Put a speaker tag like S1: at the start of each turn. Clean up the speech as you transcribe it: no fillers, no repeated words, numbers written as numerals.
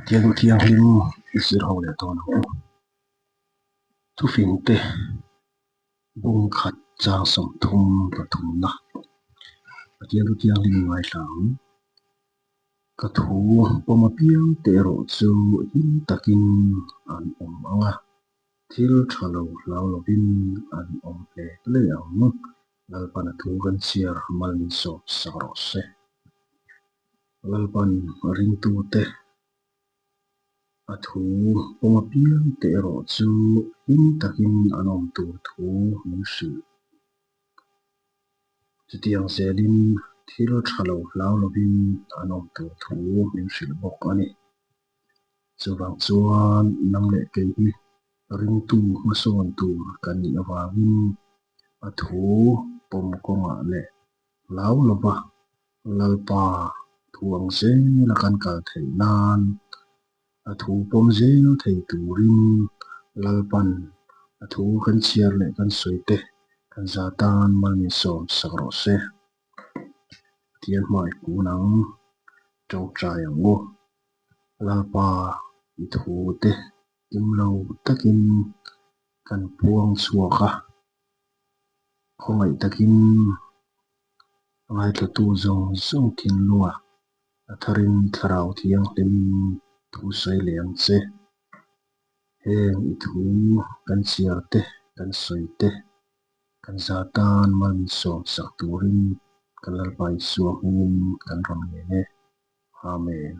S1: Pathian Thu Thianghlim i zir ho leh dawn ang u. Thufing te bung khat chang 30 pathumna Pathian Thu Thianghlim i ngaithla ang. Ka thu pawm apiang te erawh chu him takin an awm ang a, thil tha lo hlau lovin an awm hle hle ang. Lalpan a thu kan chhiar mal min sawp sak rawh se. Lalpan ringtute a thu pawm apiang te erawh chu him takin an awm tur thu min hrilh. Chutiang zelin thil tha lo hlau lovin an awm tur thu min hrilh bawk a ni. Chuvang chuan nang leh kei hi ringtu hmasawn tur kan nih avangin a thu pawm kawngah leh hlau lova Lalpa thu ang zela kan kal theih nan a thu pawm zel thei turin Lalpan a thu kan chhiar leh kan sawi te kan za tan mal min sawm sak rawh se. Pathian hmai kun ang, tawngtai ang u. Lalpa i thu te kim lo takin kan puang chhuak a, khawngaih takin ngaithlatu zawng zawng thinlunga a tharin Thlarau Thianghlimin thu sawi leh ang che. Heng i thu kan chhiar te, kan sawi te, kan za tan mal min sawm sak turin kan Lalpa Isua hmingin kan rawn ngen e. Amen.